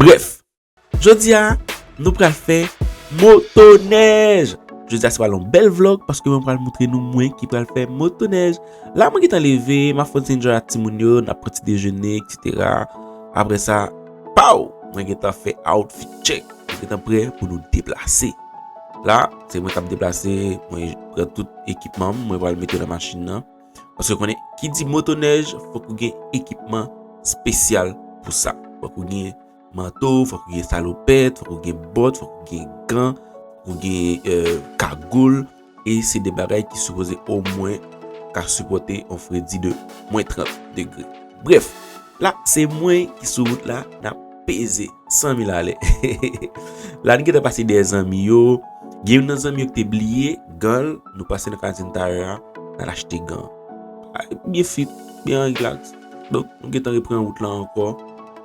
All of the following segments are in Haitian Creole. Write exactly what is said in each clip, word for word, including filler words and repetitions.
Brèf, jodi a, nou pral fè motonèj. Jodi a, se pral yon bèl vlòg paske mwen pral montre nou mwen ki pral fè motonèj. La, mwen gentan leve, m ap fè ti enjoy ak timoun yo, n ap pran ti dejene, et cetera. Apre sa, pow! Mwen gentan fè outfit check. Mwen gentan prè pou nou deplase. La, se mwen k ap deplase, mwen pran tout ekipman m, mwen pral mete yo nan machin nan. Paske konnen, ki di motonèj, fòk ou gen ekipman espesyal pou sa. Fòk ou gen manto, fòk ou gen salopèt, fòk ou gen bòt, fòk ou gen gan, fòk ou gen, euh, kagoul. E se de bagay ki sipoze omwen ka sipòte yon fredi de mwens trant degre. Brèf, la, se mwen ki sou wout la, n ap peze san mil alè. La, n gentan pase dèyè zanmi yo. Gen youn nan zanmi yo ki te bliye gan l, nou pase nan kazin talè a, n al achte gan. Ah, byen fit, byen rilaks. Donk, nou gentan reprann wout la ankò.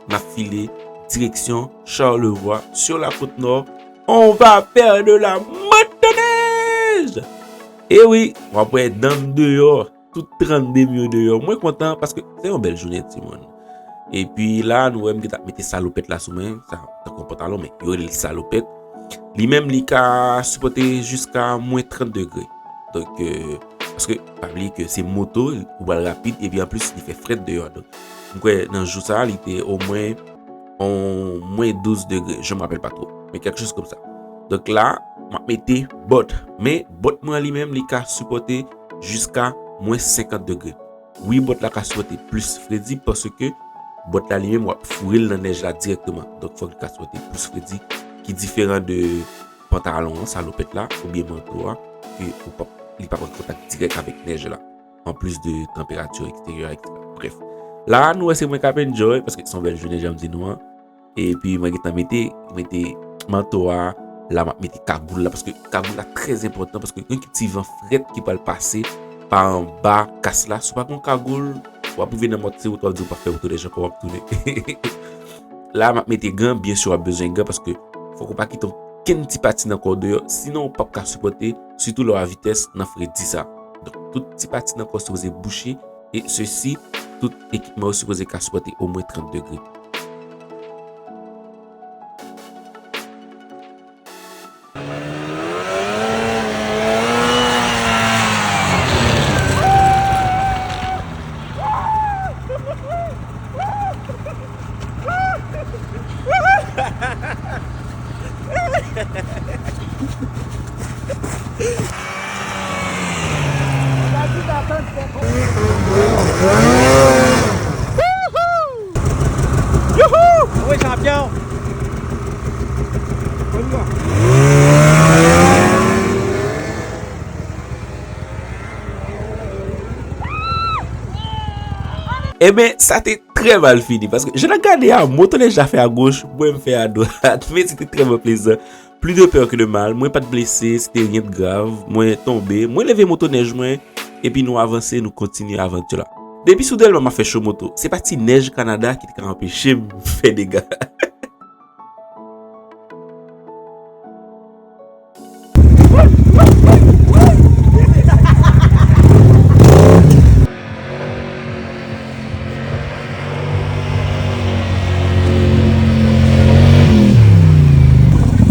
N ap file direksyon Charlevoix, sur la côte nord. On va faire de la motoneige! E wi, w ap wè dan m deyò, tout trannde m yo deyò. Mwen kontan paske se yon bèl jounen, timoun. Epi la, nou wè m gentan ap mete salopèt la sou mwen, sa, tankou yon pantalon, men yo rele l salopèt. Li menm, li ka sipòte jiska mwens trant degre. Donk, euh, paske, pa bliye ke se moto, ou pral rapid, epi anplis, li fè frèt deyò. Donk, m kwè nan jou sa, li te omwen on mwens douz degre, je me rappelle pas trop, men quelque chose comme ça. Donk la, m ap mete bòt. Men bòt mwen an li menm, li ka sipòte jiska mwens senkant degre. Wi, bòt la ka sipòte plis fredi paske bòt la li menm, w ap foure l nan nèj la dirèkteman. Donk, fòk li ka sipòte plis fredi ki diferan de pantalon an, salopèt la, oubyen manto a, ke ou p ap, li p ap an kontak dirèk avèk nèj la. Anplis de tanperati eksteryè, et cetera. Brèf. La, nou wè se mwen k ap enjoy, paske se yon bèl jounen, jan m di nou an. Epi, mwen gentan mete, mete manto a, la, m ap mete kagoul la, paske kagoul la trè enpòtan, paske gen ti van frèt ki pral pase pa anba kas la. Si w pa gen kagoul, w ap rive nan mòt se wout, w ap di w pa fè wout de jan kò w ap tounen. La, m ap mete gan, byen si w ap bezwen gan, paske fòk ou pa kite okenn ti pati nan kò w deyò, sinon ou p ap ka sipòte, sitou lè w a vitès nan fredi sa. Donk, tout ti pati nan kò sipoze bouche, e sesi, tout ekipman yo sipoze ka sipòte omwen trant degre. Youhou! Youhou! Wi, chanpyon! Ebyen, sa te trè mal fini, paske jan n ap gade a, motonèj la fè a goch, mwen m fè a dwat, men se te trè mal plezan. Plus de peur que de mal, mwen pa t blese, se te ryen de grav, mwen tonbe, mwen leve motonèj mwen, epi nou avanse, nou kontinye avanti la. Depi sou Dèlma m ap fè cho moto, se pa ti nèj Kanada ki te ka anpeche m fè dega.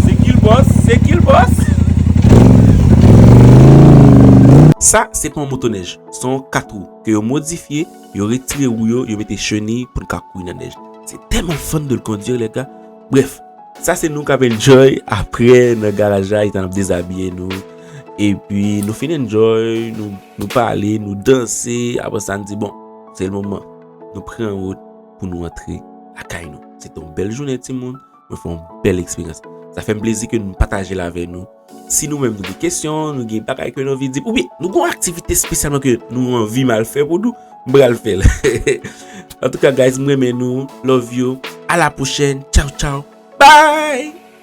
Se kill boss, se kill boss. Sa, se pa yon motonèj, se yon kat wou ke yo modifye, yo retire wou yo, yo mete cheni pou n ka kouri nan nèj. Se tèlman fun de l kondwi, les gars. Brèf, sa se nou k ap enjoy apre nan garaj la, etan n ap dezabiye nou. Epi nou fin enjoy, nou, nou pale, nou danse. Apre sa, n di, bon, se le moman. Nou pran wout pou nou antre lakay nou. Se te yon bèl jounen, timoun. Mwen fè yon bèl eksperyans. Sa fè m plezi ke nou pataje l avè nou. Si nou menm nou gen kesyon, nou gen bagay ke nou anvi di, oubyen nou gen yon aktivite espesyalman ke nou anvi m al fè pou nou, m pral fè l. Antouka, guys, m renmen nou. Love you. A la pwochèn. Tchaw, tchaw. Bye!